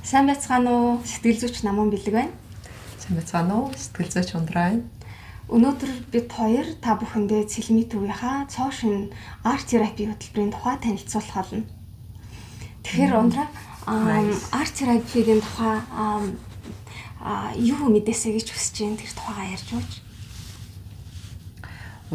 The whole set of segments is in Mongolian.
Сайн байцгаана уу? Сэтгэл зүйч Наман Бэлэг байна. Сайн байцгаана уу? Сэтгэл зүйч Ундраа байна. Өнөөдөр бид хоёр та бүхэндээ Цэлмийн төвийнхаа цоо шинэ арт терапи хөтөлбөрийн тухай танилцуулах болно. Тэгэхээр Ундраа, арт терапигийн тухай юу мэдээсэй гэж хүсэж байна? Тэр тухайгаа ярьж өгч.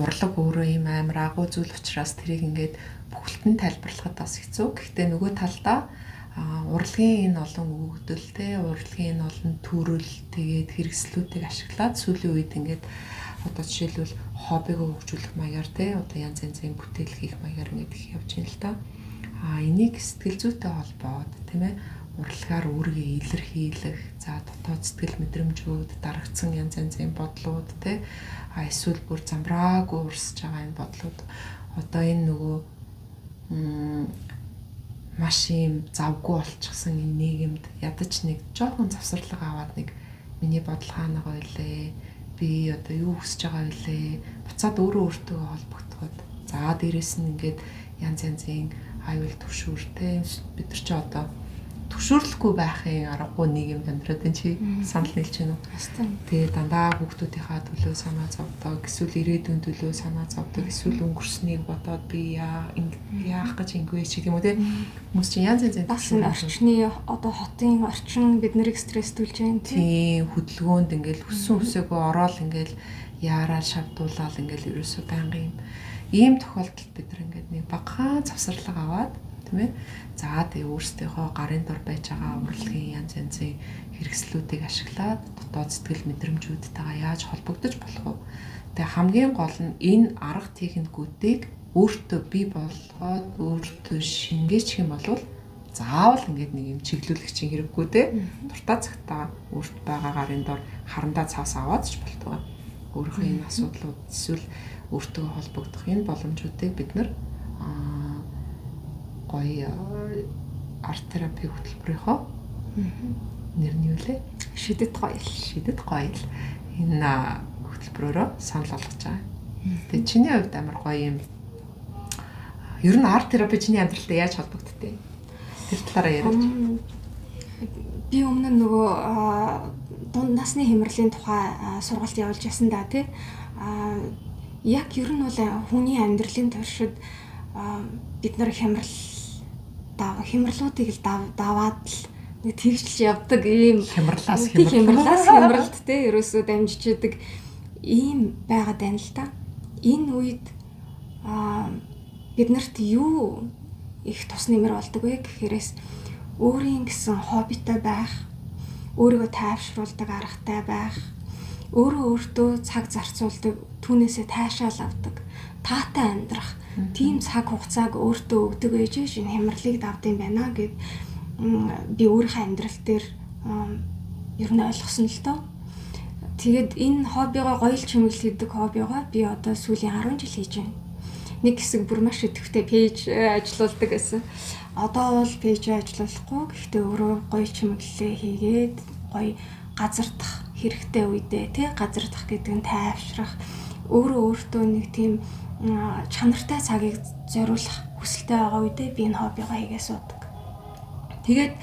Урлаг өөрөө ийм амар агуу зүйл учраас тэрийг ингээд бүхэлд нь тайлбарлахад бас хэцүү. Гэхдээ нөгөө талдаа урлагийн энэ олон өгөгдөл те, урлагийн энэ олон төрөл, тэгээд хэрэгслүүдийг ашиглаад сүүлийн үед ингээд одоо жишээлбэл хоббигоо хөгжүүлэх маягаар те, одоо янз янзын бүтээл хийх маягаар ингээд их явж байна л та. Энийг сэтгэл зүйтэй холбоод тийм ээ, урлагаар өөрийгөө илэрхийлэх, за дотоод сэтгэл мэдрэмжүүд, дарагдсан янз янзын бодлууд те, эсвэл бүр замбраагүй урсж байгаа энэ бодлууд одоо энэ нөгөө маш ийм завгүй болчихсон энэ нийгэмд ядаж нэг жоохон завсарлага аваад нэг миний бодол хаана гойлээ, би одоо юу хүсэж байгаа вүлээ, буцаад өөрөө өөртөө холбогдоход, за дээрэс нь ингээд янз янзын аюул түвшүүртэй бид нар чи одоо түвшүүрлэхгүй байхын аргагүй нийгэмд амьдраад энэ чи санал нийлж байна уу? Тэгээ дандаа хүүхдүүдийнхаа төлөө санаа зовдог, эсвэл ирээдүйн төлөө санаа зовдог, эсвэл өнгөрснийг бодоод би яах гэж ингэвэ ч гэх юм уу те. Хүмүүс чинь янз янзын бас энэ орчны одоо хотын орчин бид нарыг стресстүүлж байна тийм хөдөлгөөнд ингээл хүссэн хүсээгүй ороод ингээл яараа шавдуулаад ингээл ерөөсөө байнгын ийм тохиолдолд бид нар ингээд нэг багахан завсарлага аваад тийм ээ. За тэгээ өөрсдийнхөө гарын дор байж байгаа урлагийн янз янзын хэрэгслүүдийг ашиглаад дотоод сэтгэл мэдрэмжүүдтэйгээ яаж холбогдож болох вэ? Тэгээ хамгийн гол нь энэ арга техникүүдийг өөртөө бий болгоод өөртөө шингээчих юм бол заавал ингээд нэг юм чиглүүлэгчийн хэрэггүй те. Дуртай цагтаа өөрт байгаа гарын дор харандаа цаас аваад ч болтугай. Өөрийнхөө энэ асуудлууд эсвэл өөртөө холбогдох энэ боломжуудыг бид нар гоё арт терапи хөтөлбөрийнхөө нэр нь юу лээ? Шидэт гоёл. Шидэт гоёл. Энэ хөтөлбөрөөрөө санал болгож байгаа. Тэгээ чиний хувьд амар гоё юм. Ер нь арт терапи чиний амьдралтай яаж холбогддээ? Тэр талаараа яриач. Би өмнө нь нөгөө дунд насны хямралын тухай сургалт явуулж ясан да тий. Яг ер нь бол хүний амьдралын туршид бид нар хямралуудыг л даваад л нэг тэгжлж явдаг ийм хямралаас хямралд те ерөөсөө дамжчихдаг ийм байгаад байна л та. Энэ үед биднэрт юу их тус нэмэр болдог вэ гэхээрээс өөрийн гэсэн хоббитой байх, өөрийгөө тайвшруулдаг аргатай байх, өөрөө өөртөө цаг зарцуулдаг, түүнээсээ таашаал авдаг, таатай амьдрах тийм цаг хугацааг өөртөө өгдөг байж энэ хямралыг давд юм байна гэд би өөрийнхөө амьдрал дээр ер нь ойлгосон л доо. Тэгээд энэ хоббигоо гоёл чимэглэл хийдэг хоббигоо би одоо сүүлийн 10 жил хийж байна. Нэг хэсэг бүр маш идэвхтэй пэйж ажиллаулдаг гэсэн. Одоо бол пэйж ажиллуулахгүй, гэхдээ өөрөө гоёл чимэглэлээ хийгээд гоё газардах хэрэгтэй үедээ тий газардах гэдэг нь тайвшрах, өөрөө өөртөө нэг тийм чанартай цагийг зориулах хүсэлтэй байгаа үедээ би энэ хоббигоо хийгээ суудаг. Тэгээд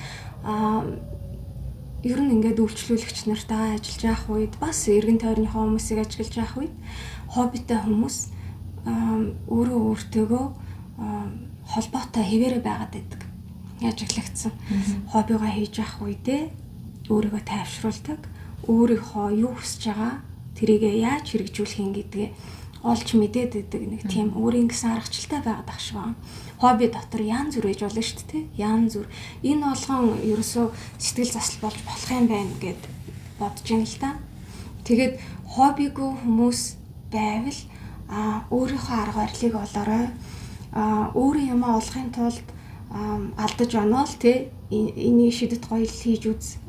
ер нь ингээд үйлчлүүлэгч нартайгаа ажиллаж явах үед бас эргэн тойрныхоо хүмүүсийг ажиглаж явах үед хоббитой хүмүүс өөрөө өөртөөгөө холбоотой хэвээрээ байгаад байдаг. Ажиглагдсан. Хоббигоо хийж явах үедээ өөрийгөө тайвшруулдаг, өөрийнхөө юу хүсэж байгаа тэрийг яаж хэрэгжүүлэх юм гэдгээ олж мэдээд байдаг нэг тийм өөрийн гэсэн аргачлалтай байгаад ах шиг байна. Хобби дотор янз бүр ээж болно шүү дээ. Янз бүр. Энэ болгон ерөөсөө сэтгэл засал болж болох юм байна гэд бодож байна л да. Тэгээд хоббигүй хүмүүс байвал өөрийнхөө арга барилыг олоорой. Өөрийн юмаа олохын тулд алдаж оноо л тий энийг шидэт гоёл хийж үз,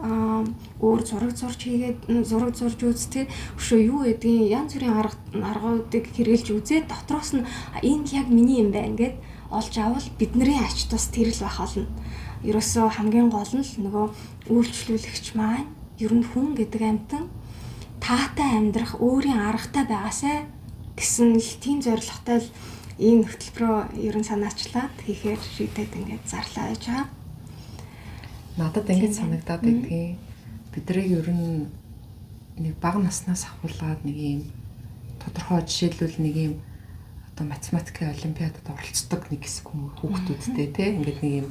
өөр зураг зурж хийгээд зураг зурж үз тий өшөө юу гэдгийг янз бүрийн аргуудыг хэрэгжилж үзээд дотроос нь энэ яг миний юм байна гэд олж авал бидний ач тус тэр л байх болно. Ерөөсөө хамгийн гол нь л нөгөө үйлчлүүлэгч маань ер нь хүн гэдэг амьтан таатай амьдрах өөрийн аргатай байгаасай гэсэн л тийм зорилготой л энэ хөтөлбөрөө ер нь санаачлаад хийхээр шийдээд ингээд зарлаа байж байгаа. Надад ингэж санагдаад байдгийн. Бидрийг ер нь нэг бага наснаас ахуулаад нэг юм тодорхой жишээлбэл нэг юм одоо математикийн олимпиадад оролцдог нэг хэсэг хүүхдүүдтэй тий ингээд нэг юм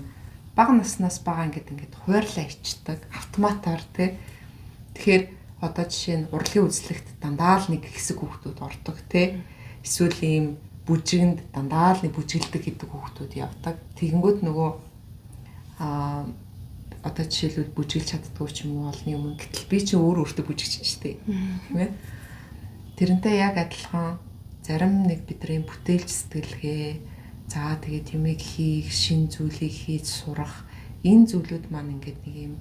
бага наснаас бага ингээд хуваарлаа ичдэг автоматар тий. Тэгэхээр одоо жишээ нь урлагийн үзлэгт дандаа л нэг хэсэг хүүхдүүд ордог тий. Эсвэл ийм бүжигэнд дандаа л нэг бүжиглдэг гэдэг хүүхдүүд явдаг. Тэгэнгүүт нөгөө одоо жишээлбэл бүжиглж чаддгүй ч юм уу олны өмнө гэтэл би чи өөр өөртөө бүжигч шүү дээ. Тийм ээ. Тэрнтэй яг адилхан зарим нэг бидний бүтээлч сэтгэлгээ, за тэгээд юмыг хийх, шин зүйлийг хийж сурах энэ зүйлүүд маань ингээд нэг юм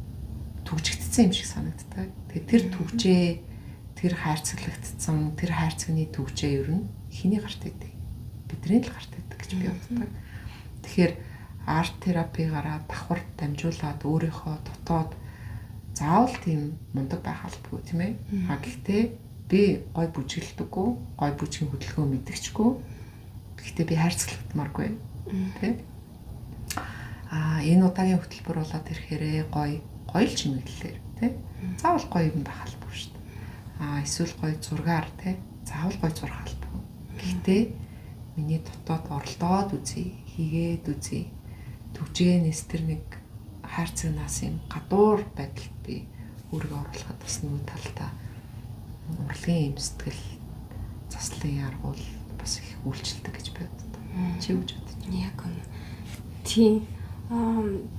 түгжигдсэн юм шиг санагддаг. Тэгээд тэр түгжээ, тэр хайрцаглагдсан, тэр хайрцагны түгжээ ер нь хэний гарт байдаг? Бидний л гарт байдаг гэж би боддог. Тэгэхээр арт терапигараа давхар дамжуулаад өөрийнхөө дотоод заавал тийм мундаг байх албагүй тийм ээ. А гэхдээ би гой бүжиглдэггүй, гой бүжгийн хөдөлгөөн мэдгчгүй. Гэхдээ би хайрцаглагдмааргүй тийм. А энэ удаагийн хөтөлбөр болоод ирэхээрээ гой гоё л чимэглэлээр тийм. Заавал гоё юм байх албагүй шүү дээ. А эсвэл гоё зургаар тийм. Заавал гоё зурх албагүй. Гэхдээ миний дотоод оролдоод үзье, хийгээд үзье. Түгжээнээс тэр нэг хайрцагнаас юм гадуур байдалд би өөрийгөө оруулахад бас нөгөө талдаа урлагийн юм сэтгэл заслын аргуул бас их үйлчилдэг гэж би боддог. Чи юу гэж бодож байна? Яг үнэ. Тийм.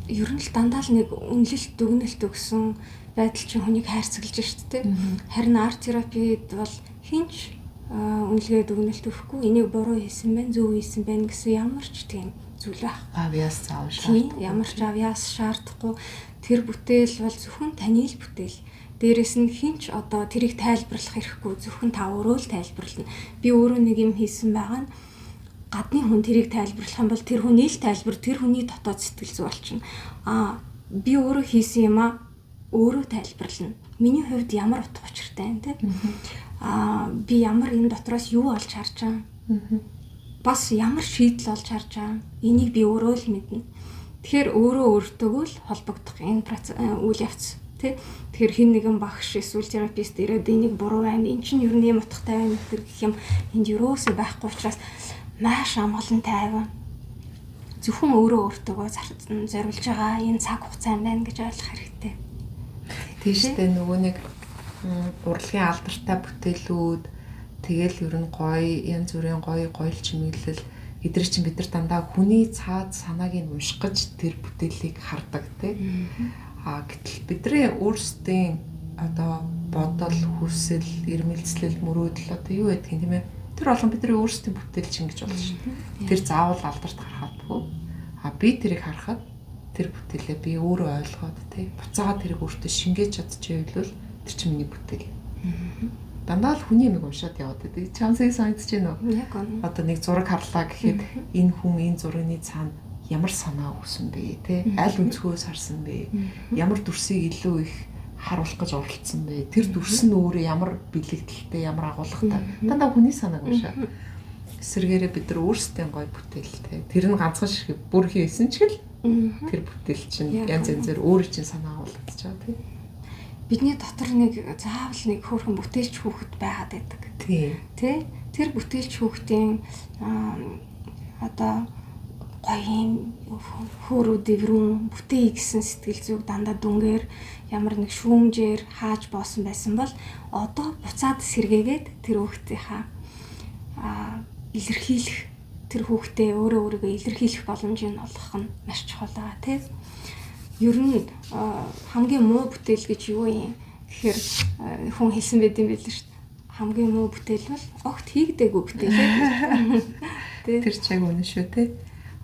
Ер нь л дандаа л нэг үнэлэлт дүгнэлт өгсөн байдал чинь хүнийг хайрцаглаж шүү дээ. Харин арт терапид бол хинч үнэлгээ дүгнэлт өгөхгүй, энийг буруу хийсэн байна, зөв хийсэн байна гэсэн ямар ч тийм зүйл байхгүй. Авиас заавал шаардахгүй. Ямар ч авиас шаардахгүй. Тэр бүтээл бол зөвхөн таны л бүтээл. Дээрээс нь хинч одоо тэрийг тайлбарлах хэрэггүй. Зөвхөн та өөрөө л тайлбарлана. Би өөрөө нэг юм хийсэн байгаа нь гадны хүн тэрийг тайлбарлах юм бол тэр хүний л тайлбар, тэр хүний дотоод сэтгэл зүй болчихно. Аа би өөрөө хийсэн юм аа өөрөө тайлбарлана. Миний хувьд ямар утга учиртай юм те? Аа би ямар энэ дотроос юу олж харж байгаа? Бас ямар шийдэл олж харж байгаа? Энийг би өөрөө л мэднэ. Тэгэхээр өөрөө өөртөөгөө л холбогдох энэ үйл явц тий. Тэгэхээр хэн нэгэн багш эсвэл терапевт ирээд энийг буруу байна, эн чинь ер нь ийм утгатай байна гэх юм энд юусоо байхгүй учраас маш амгалан тайван. Зөвхөн өөрөө өөртөөгөө зориулж байгаа энэ цаг хугацаа юм байна гэж ойлгох хэрэгтэй. Тийм шүү дээ, нөгөө нэг урлагийн алдартай бүтээлүүд тэгэл ер нь гоё янз бүрийн гоё гоё чимэглэл эдгээр чинь бид нар дандаа хүний цаад санааг нь унших гэж тэр бүтээлийг хардаг тий. А гэтэл бидний өөрсдийн одоо бодол, хүсэл, эрмэлзэл, мөрөөдөл одоо юу гэдгийг тийм ээ. Тэр болгон бидний өөрсдийн бүтээл чинь гэж болно шүү дээ. Тэр заавал алдарт гарахадгүй. А би тэрийг харахад тэр бүтээлээ би өөрөө ойлгоод тий. Буцаагаад тэрийг өөртөө шингээж чадчихвэл тэр чинь миний бүтээл. Дандаа л хүний юмыг уншаад яваад байдаг. Чамсыг санагдаж байна уу? Яг үнэ. Одоо нэг зураг харлаа гэхэд энэ хүн энэ зургийн цаана ямар санаа өгсөн бэ те? Аль өнцгөөс харсан бэ? Ямар дүрсийг илүү их харуулах гэж оролцсон бэ? Тэр дүрс нь өөрөө ямар бэлэгдэлтэй, ямар агуулгатай. Дандаа хүний санааг уншаад. Эсвэргээрээ бид нар өөрсдийн гоё бүтээлтэй. Тэр нь ганцхан шиг бүр хийсэн ч гэл тэр бүтээл чинь янз янзээр өөрөө чинь санаа агуулгадж байгаа тий. Бидний дотор нэг заавал нэг хөөрхөн бүтээлч хүүхэд байгаад байдаг. Тий. Тэ? Тэр бүтээлч хүүхдийн одоо гоё юм хөөрөө дэврүүн бүтээе гэсэн сэтгэл зүг дандаа дүнгээр ямар нэг шүүмжээр хааж боосон байсан бол одоо буцаад сэргээгээд тэр хүүхдийнхаа илэрхийлэх тэр хүүхдээ өөрөө өөрийгөө илэрхийлэх боломжийг олгох нь маш чухал байгаа тий. Ер нь хамгийн муу бүтээл гэж юу юм гэхээр хүн хэлсэн байт юм байл шүү дээ. Хамгийн муу бүтээл бол огт хийгдээгүй бүтээл ээ. Тэр ч яг үнэн шүү тий.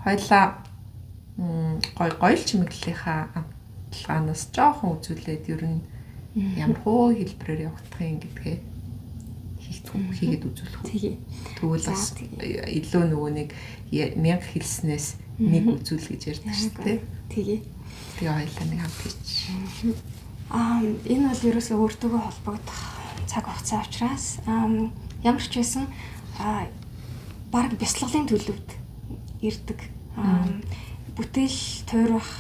Хоёлаа гой гоё л чимэглэлийнхаа амтлагаанаас жоохон үзүүлээд ер нь ямар хөө хэлбэрээр явагдах юм гэдгээ хийгээд үзүүлэх үү. Тэгвэл бас илүү нөгөө нэг 1000 хэлснээс нэг үзүүл гэж ярьдаг шүү дээ. Тэгээ. Тэгээ хоёлаа нэг хамт хийж. Энэ бол ерөөсөө өөртөөгөө холбогдох цаг хугацаа учраас ямар ч байсан бараг бясалгалын төлөвд ирдэг. Бүтээл туйрах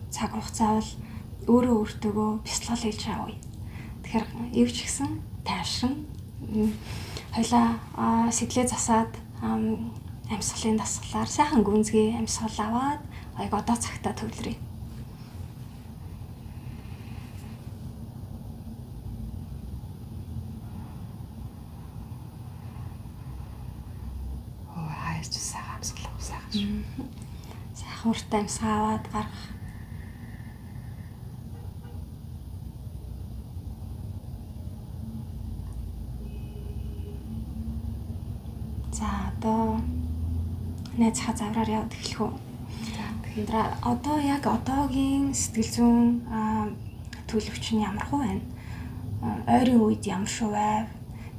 цаг хугацаа бол Өөрөө өөртөөгөө бясалгал хийж авъя. Тэгэхээр юу ч гэсэн тайвшран хоёлаа сэтгэлээ засаад амьсгалын дасгалаар сайхан гүнзгий амьсгал аваад аяг одоо цагтаа төвлөрье. Хайж сайхан амьсгал авах сайхан шүү. Сайхан урт амьсгаа аваад гаргах. За одоо найзынхаа завраар яваад эхлэх үү? За одоо яг одоогийн сэтгэл зүйн төлөвч нь ямар хуу байна? Ойрын үед ямар шүү байв?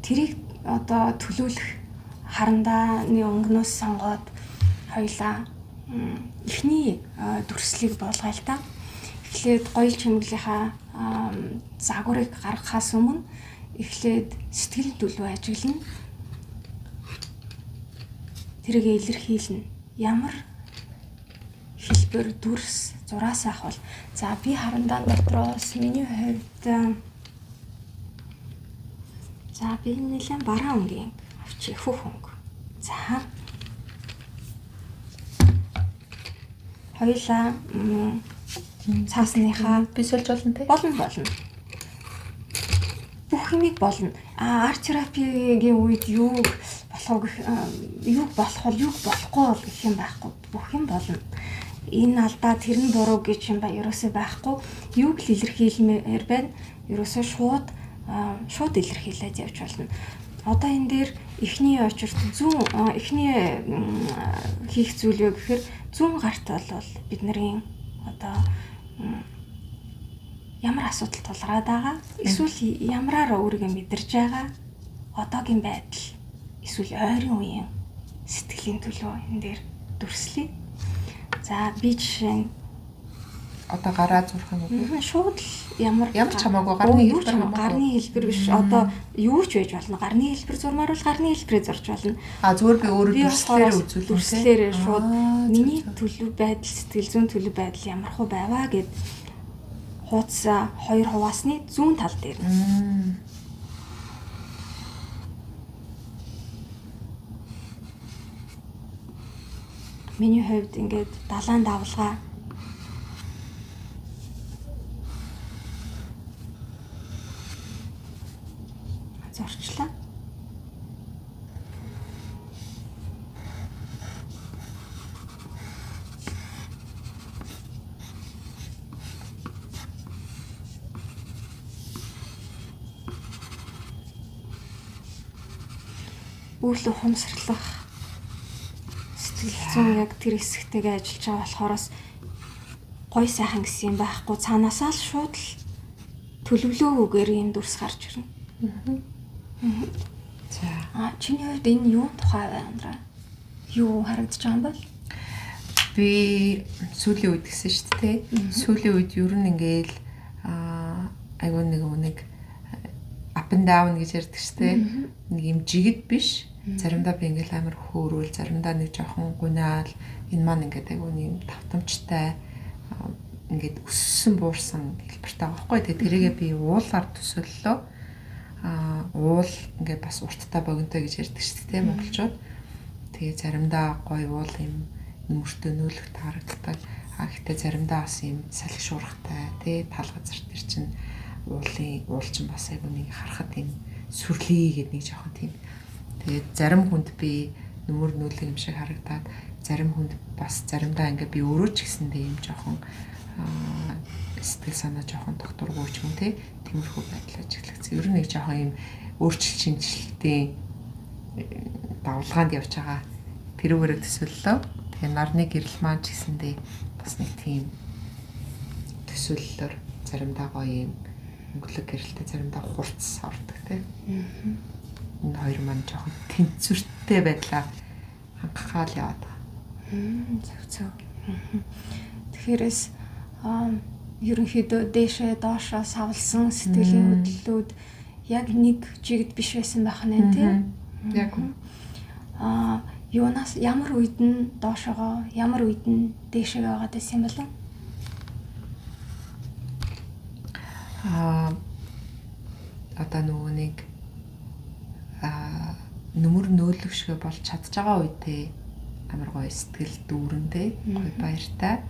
Тэрийг одоо төлөөлөх харандааны өнгөнөөс сонгоод хоёлаа эхний дүрслэлийг болгоё л да. Эхлээд гоёл чимэглийнхаа загварыг гаргахаас өмнө эхлээд сэтгэл төлөв ажиглана. Тэрийг илэрхийлнэ. Ямар хэлбэр, дүрс, зураас авах бол за би харандаан дотроос миний хувьд за би нэлээд бараан өнгийн авчих хөх өнгө. За хоёлаа цаасныхаа би сольж болно те? Болно. Бүх юмыг болно. Арт терапигийн үед юу болох юуг болох бол юуг болохгүй бол гэх юм байхгүй. Бүх юм болно. Энэ алдаа тэр нь буруу гэж юм ба ерөөсөө байхгүй. Юуг л илэрхийлмээр байна. Ерөөсөө шууд илэрхийлээд явж болно. Одоо энэ дээр эхний очирт зүүн эхний хийх зүйл юу гэхээр зүүн гарт бол бидний одоо ямар асуудал тулгараад байгаа, эсвэл ямараар өөрийгөө мэдэрч байгаа одоогийн байдал, эсвэл ойрын үеийн сэтгэлийн төлөө энэ дээр дүрслэе. За би жишээ нь одоо гараа зурх юм уу? Шууд л ямар ч хамаагүй гарны хэлбэр хамаагүй. Гарны хэлбэр биш. Одоо юу ч байж болно. Гарны хэлбэр зурмаар бол гарны хэлбэрээ зурж болно. А зүгээр би өөрөө дүрслэлээр үзүүлнэ. Дүрслэлээр шууд миний төлөв байдал, сэтгэл зүйн төлөв байдал ямар хуу байваа гэд хуудас хоёр хуваасны зүүн тал дээр. Миний хувьд ингээд далайн давлгаа зурчлаа. Үйл ухамсарлах сэтгэл зүйн яг тэр хэсэгтэйгээ ажиллаж байгаа болохоороос гой сайхан гэсэн юм байхгүй. Цаанаасаа л шууд л төлөвлөөгүйгээр юм дүрс гарч ирнэ. За. Чиний хувьд энэ юу тухай вэ, Андра? Юу харагдаж байгаа юм бол? Би сүүлийн үед гэсэн шүү дээ. Сүүлийн үед ер нь ингээл айгүй нэг up and down гэж ярьдаг шүү дээ. Нэг юм жигд биш. Заримдаа би ингээл амар хөөрөөл, заримдаа нэг жоохон гунаал. Энэ маань ингээд айгүй юм тавтамжтай ингээд өссөн буурсан хэлбэртэй байгаа байхгүй. Тэгээ тэрийгээ би уулаар төсөөллөө. Уул ингээд бас урттай богинотой гэж ярьдаг шүү дээ монголчууд. Тэгээ заримдаа гоё уул юм нүртөө нүүлэх таарагддаг. Гэхдээ заримдаа бас юм салхи шуургатай тий тал газар төр чинь уул чинь бас айгүй нэг харахад юм сүрлээ гэдэг нэг жоохон тийм. Тэгээд зарим хүнд би нүмер нүүлэг юм шиг харагдаад, зарим хүнд бас заримдаа ингээд би өөрөө ч гэсэндээ юм жоохон сэтгэл санаа жоохон докторгүй ч юм тий тиймэрхүү байдал ажиглагдсан. Ер нь нэг жоохон юм өөрчлөлт шинжилтийн давлгаанд явж байгаа тэрүүгээрээ төсөөллөө. Тэгээ нарны гэрэл маань ч гэсэндээ бас нэг тийм төсөөллөөр заримдаа гоё юм өнгөлөг гэрэлтэй, заримдаа хурц ордог тий. Энэ хоёр маань жоохон тэнцвэртэй байдлаа хангахаал яваад байгаа. Зөв. Тэгэхээр ерөнхийдөө дээшээ доошоо савлсан сэтгэлийн хөдлөлүүд яг нэг жигд биш байсан байх нэ тий. Яг. Юунаас ямар үед нь доошоогоо, ямар үед нь дээшээ яваад байсан юм болов? Одоо нөгөө нэг нүмер нөөлөг шиг болж чадж байгаа үедээ амар гоё сэтгэл дүүрэн те гоё баяртай.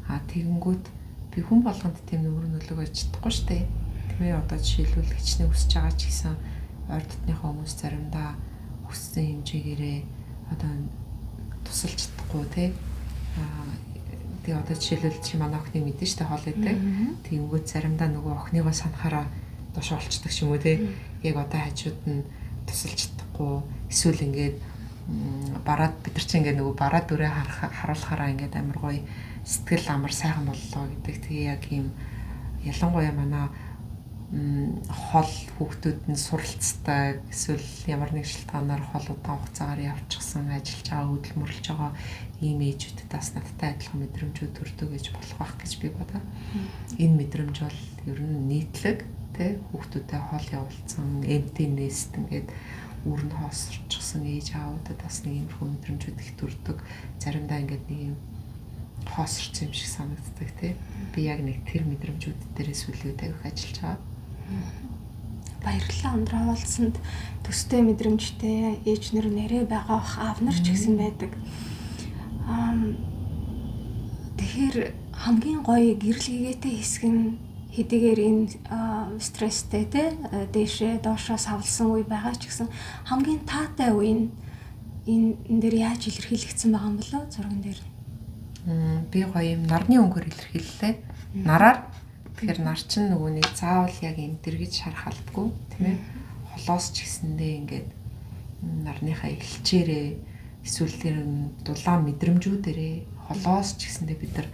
Тэгэнгүүт би хүн болгонд тийм нүмер нөөлөг байж чадахгүй штэ. Тийм ээ, одоо жишээлбэл хичнээн хүсэж байгаа ч гэсэн ойр дотныхоо хүмүүс заримдаа хүссэн хэмжээгээрээ одоо тусалж чадахгүй те. Тэгээ одоо жишээлбэл чи манай охиныг мэдэн штэ, хоол идэг. Тэгэнгүүт заримдаа нөгөө охиныгоо санахаараа душ олчдаг ч юм уу те. Яг одоо хажууд нь тусалж чадахгүй эсвэл ингээд бараад бид нар чи ингээд нөгөө бараад дүрээ харуулахаараа ингээд амар гоё сэтгэл амар сайхан боллоо гэдэг. Тэгээ яг ийм ялангуяа манай хол хүүхдүүд нь суралцдаг эсвэл ямар нэг шалтгаанаар хол удаан хугацаагаар явчихсан, ажиллаж байгаа, хөдөлмөрлөж байгаа ийм ээжүүдэд бас надтай адилхан мэдрэмжүүд төрдөг гэж болох байх гэж би бодоо. Энэ мэдрэмж бол ер нь нийтлэг тэ хүүхдүүдэд хол явуулсан, empty nest ингээд үр нь хоосорчихсон ээж аавуудад бас нэг иймэрхүү мэдрэмжүүд их төрдөг. Заримдаа ингээд нэг юм хоосорсон юм шиг санагддаг тий. Би яг нэг тэр мэдрэмжүүд дээрээ сүүлийн үед аяг ажиллаж байгаа. Баярлалаа өндөр хаваалцсанд. Төстэй мэдрэмжтэй ээж нар нэрээ байгаа бах, аав нар ч гэсэн байдаг. Тэгэхээр хамгийн гоё гэрэл гэгээтэй хэсэг нь хэдийгээр энэ стресстэй те дээшээ доошоо савлсан үе байгаа ч гэсэн хамгийн таатай үе нь энэ дээр яаж илэрхийлэгдсэн байгаа юм болоо зурган дээр? Би гоё юм нарны өнгөөр илэрхийллээ. Нараар. Тэгэхээр нар чинь нөгөө нэг заавал яг юм дэргэж шарах албагүй тийм ээ. Холоос ч гэсэндээ ингээд нарныхаа элчээрээ эсвэл тэр дулаан мэдрэмжүүдэрээ холоос ч гэсэндээ бид нар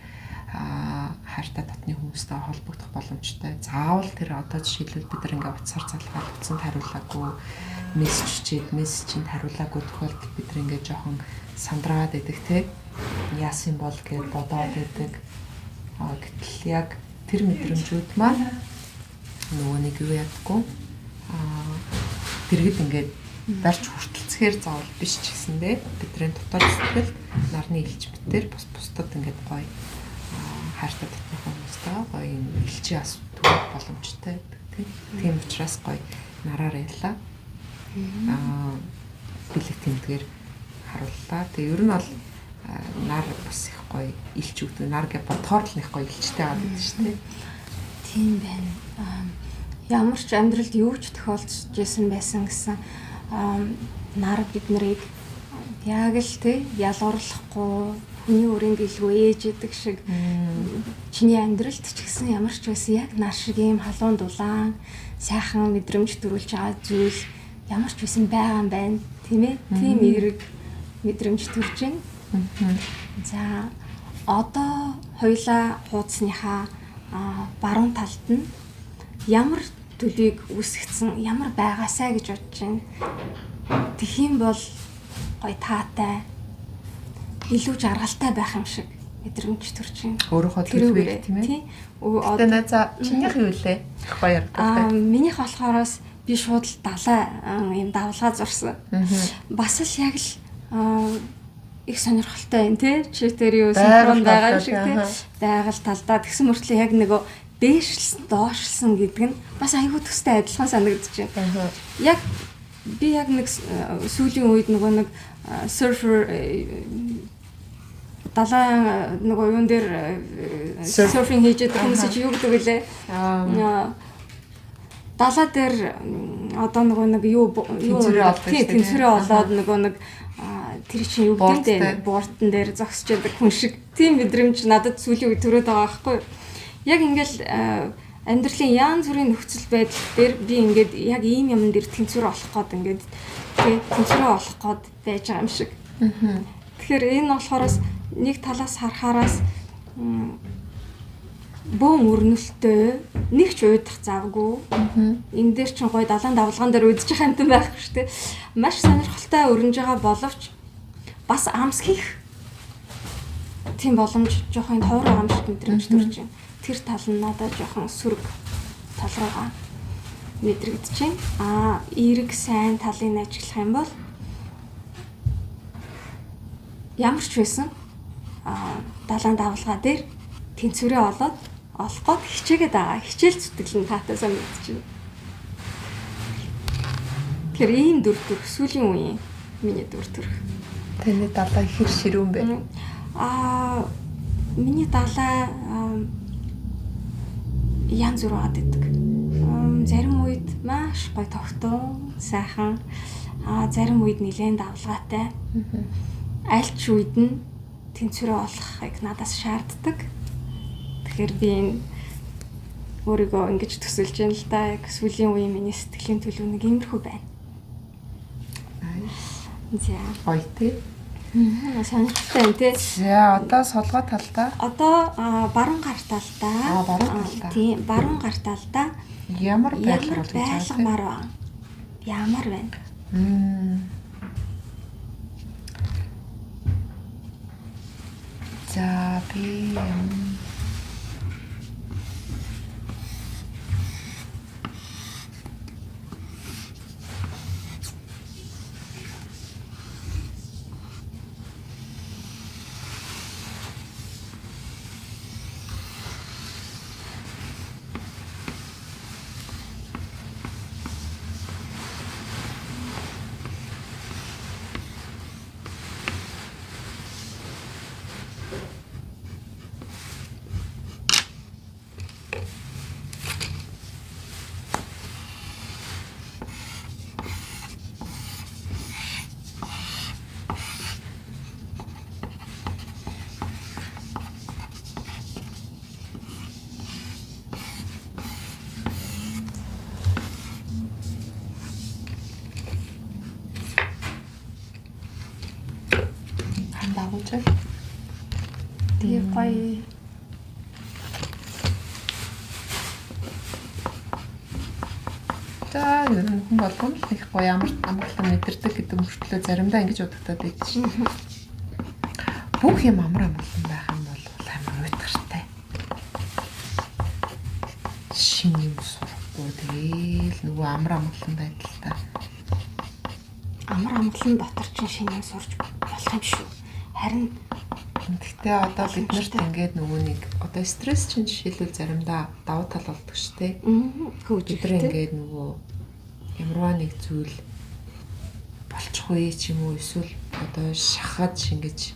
хайртай дотны хүмүүстэй холбогдох боломжтой. Заавал тэр одоо жишээлбэл бид нар ингээ утсаар залгаад утсанд хариулаагүй, мессеж чичээд мессежинд хариулаагүй тохиолдолд бид нар ингээ жоохон сандраад байдаг те. Яасан бол гэж бодоод байдаг. Гэтэл яг тэр мэдрэмжүүд маань нөгөө нэг юу ядаггүй. Дэргэд ингээд барьж хүртэлцэхээр заавал биш ч гэсэндээ бидний дотоод сэтгэл нарны элч битээр бус бусдад ингээд гоё хайртай дотны хүмүүстэй гоё юм элчийн ас төрөх боломжтой тийм. Тийм учраас гоё нараар яллаа. Бэлэг тэмдгээр харууллаа. Тэгээ ер нь бол нар бас их гоё элч өгдөг. Нар гэж бодохоор л их гоё элчтэй байгаа гэдэг шүү дээ. Тийм байна. Ямар ч амьдралд юу ч тохиолдож исэн байсан гэсэн нар бид нарыг яг л тий ялгуурлахгүй хүний өрийн гэлгүй ээж идэг шиг чиний амьдралд ч гэсэн ямар ч байсан яг нар шиг ийм халуун дулаан сайхан мэдрэмж төрүүлж байгаа зүйл ямар ч байсан байгаа юм байна тийм ээ. Тийм эерэг мэдрэмж төрж байна. За одоо хоёлаа хуудасныхаа баруун талд нь ямар төлөвийг үүсгэсэн, ямар байгаасай гэж бодож байна. Тэгэх юм бол гоё таатай, илүү жаргалтай байх юм шиг мэдрэмж төрж байна. Өөрийнхөө төлөвийг тийм ээ. Одоо найзаа чинийх юу лээ? Их баяр таатай. Минийх болохоороос би шууд л далай юм давлгаа зурсан. Бас л яг л их сонирхолтой юм тий. Чи тэр юу синхрон байгаа юм шиг тий. Байгаль талдаа тэгсэн мөртлөө яг нөгөө дээшилсэн, доошилсан гэдэг нь бас айгүй төстэй адилхан санагдаж байна. Яг би яг нэг сүүлийн үед нөгөө нэг серфер далайн нөгөө юун дээр серфинг хийж байгаа хүмүүс чи юу гэдэг вүлээ? Далаа дээр одоо нөгөө нэг юу тэнцвэрээ олоод нөгөө нэг тэр чинь юу гэдэг нь бууртан дээр зогсож байдаг хүн шиг тийм мэдрэмж надад сүүлийн үед төрөөд байгаа байхгүй юу? Яг ингээл амьдралын янз бүрийн нөхцөл байдал дээр би ингээд яг ийм юмн дээр тэнцвэр олох гээд ингээд тий тэнцвэрээ олох гээд байж байгаа юм шиг. Тэгэхээр энэ болохороос нэг талаас харахаараас бөөн өрнөлтөө нэг ч уйдах завгүй. Энэ дээр чинь гоё далайн давлгаан дээр уйдчих амтан байхгүй шүү дээ. Маш сонирхолтой өрнөж байгаа боловч бас амс хийх тийм боломж жоохон товор байгаа юм шиг мэдрэмж төрж байна. Тэр тал нь надад жоохон сөрөг тал руугаа мэдрэгдэж байна. Эерэг сайн талыг ажиглах юм бол ямар ч байсан далайн давлгаа дээр тэнцвэрээ олоод Олох гээд хичээгээд байгаа. Хичээл зүтгэл нь таатаасаа мэдчихэв. Тэгэхээр ийм дүр төрх сүүлийн үеийн миний дүр төрх. Таны далай хэр ширүүн бэ? Миний далай янз бүр байгаад идэг. Зарим үед маш гоё тогтун, сайхан. Зарим үед нэлээд давлгаатай. Аль ч үед нь тэнцвэрээ олохыг надаас шаарддаг. Тэгэхээр би энэ өөрийгөө ингэж төсөлж байна л да. Яг сүүлийн үеийн миний сэтгэлийн төлөв нэг иймэрхүү байна. За. Гоё тий. Сонирхолтой юм тий. За одоо солгой талдаа. Одоо баруун гар талдаа. Баруун талдаа. Тийм, баруун гар талдаа. Ямар байдлаар байлгамаар байна? Ямар байна? За би дагуулж. Тэгээ гоё. За ер нь хүн болгон л их гоё амар амгалан мэдэрдэг гэдэг мөртлөө заримдаа ингэж удагтаад байдаг шин. Бүх юм амар амгалан байх юм бол амар уйтгартай. Шинэ юм сурахгүй тэгээл нөгөө амар амгалан байдалтай. Амар амгалан дотор чинь шинэ юм сурч болох юм шүү. Харин гэхдээ одоо бид нарт ингээд нөгөө нэг одоо стресс чинь жишээлбэл заримдаа давуу тал болдог шүү дээ. Бид нар ингээд нөгөө ямарваа нэг зүйл болчих вэ ч юм уу эсвэл одоо шахаж ингэж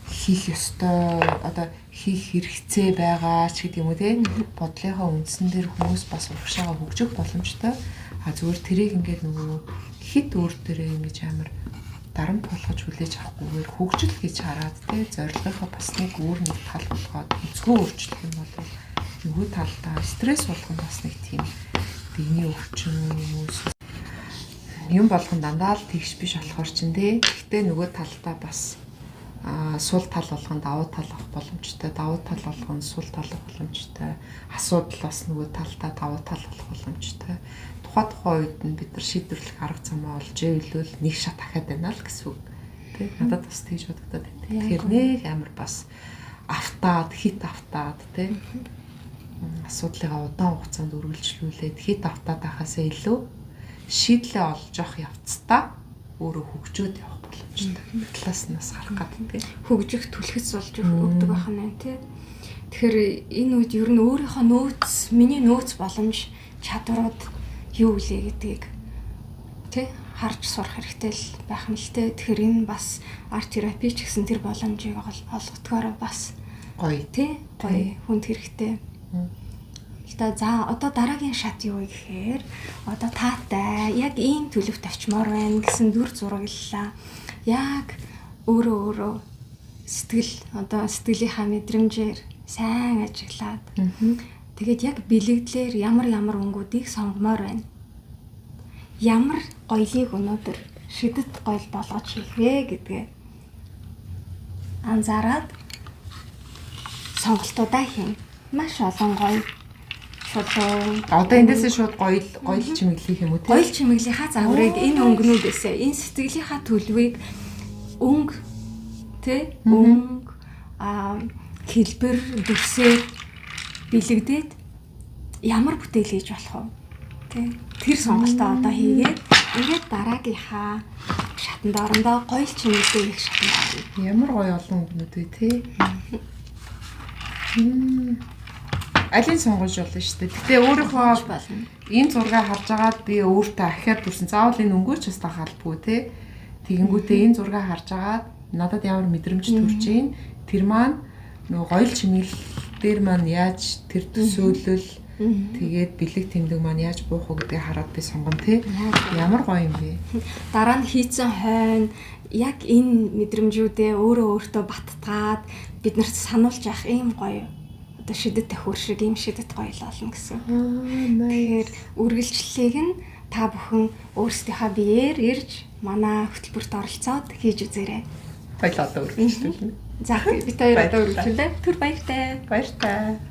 хийх ёстой одоо хийх хэрэгцээ байгаа ч гэдэг юм уу те бодлынхаа үндсэн дээр хүмүүс бас урагшаага хөгжих боломжтой. А зүгээр тэрийг ингээд нөгөө хит өөр дээрээ ингэж амар дарамт болгож хүлээж авахгүйгээр хөгжил гэж хараад те зорилгынхаа бас нэг өөр нэг тал болгоод өнцгөө өөрчлөх юм бол нөгөө талдаа стресс болгон бас нэг тийм биений өвчин юм уу юм болгон дандаа л тэгш биш болохоор чинь те гэхдээ нөгөө талдаа бас сул тал болгон давуу тал авах боломжтой, давуу тал болгон сул тал авах боломжтой, асуудал бас нөгөө талдаа давуу тал болох боломжтой. Тухай үед нь бид нар шийдвэрлэх арга замаа олж ивэл нэг шат ахаад байна л гэсэн үг. Тэ надад бас тэгж бодогдоод байна. Тэгэхээр нэг амар бас автаад, хит автаад тэ асуудлыгаа удаан хугацаанд үргэлжлүүлээд хит автаад байхаасаа илүү шийдлээ олж авах явцдаа өөрөө хөгжөөд явах боломжтой. Талаас нь бас харах гэдэг тий. Хөгжих түлхэц болж өгдөг байх нь тий. Тэгэхээр энэ үед ер нь өөрийнхөө нөөц, миний нөөц боломж, чадварууд юу вэ гэдгийг тий харж сурах хэрэгтэй л байх нь л тий. Тэгэхээр энэ бас арт терапи ч гэсэн тэр боломжийг олгодгоороо бас гоё тий. Гоё хүнд хэрэгтэй. За одоо дараагийн шат юу вэ гэхээр одоо таатай яг ийм төлөвт авчмаар байна гэсэн дүр зураглалаа. Яг өөрөө өөрөө сэтгэл одоо сэтгэлийнхаа мэдрэмжээр сайн ажиглаад тэгээд яг бэлэгдлэр ямар ямар өнгүүдийг сонгомоор байна. Ямар гоёлыг өнөөдөр шидэт гоёл болгож хийх вэ гэдгээ анзаараад сонголтуудаа хийн. Маш олон гоё шулуун. Одоо эндээсээ шууд гоёл гоёл чимэглэх юм уу те? Гоёл чимэглийнхаа загварыг энэ өнгөнүүдээсээ энэ сэтгэлийнхаа төлөвийг өнгө тэ өнгө хэлбэр дүрсээр бэлэгдээд ямар бүтээл хийж болох вэ? Тэ тэр сонголтоо одоо хийгээд ингээд дараагийнхаа шатанд орондоо гоёл чимэглэх их шатанд орно. Ямар гоё олон өнгөнүүд вэ те? Алийг сонгож болно шүү дээ. Гэтэ өөрийнхөө болно. Энэ зургийг харж агаад би өөртөө ахиад дүрсэн. Заавал энэ өнгөөч бас хаалбгүй те. Тэгэнгүүтээ энэ зургийг харж агаад надад ямар мэдрэмж төрж ийн. Тэр маань нөгөө гоёл чимэглэл дээр маань яаж тэр төсөөлөл тэгээд бэлэг тэмдэг маань яаж буух уу гэдгийг хараад би сонгоно те. Ямар гоё юм бэ? Дараа нь хийцэн хойно яг энэ мэдрэмжүүдээ өөрөө өөртөө баттгаад бид нарт сануулж явах ийм гоё одоо шидэт тохиор шиг ийм шидэт гоёл болно гэсэн. Тэгэхээр үргэлжлэлийг нь та бүхэн өөрсдийнхөө биеэр ирж манай хөтөлбөрт оролцоод хийж үзээрэй. Баярлалаа одоо үргэлжлүүлнэ. За бид хоёр одоо үргэлжлүүлээ. Түр баяртай. Баяртай.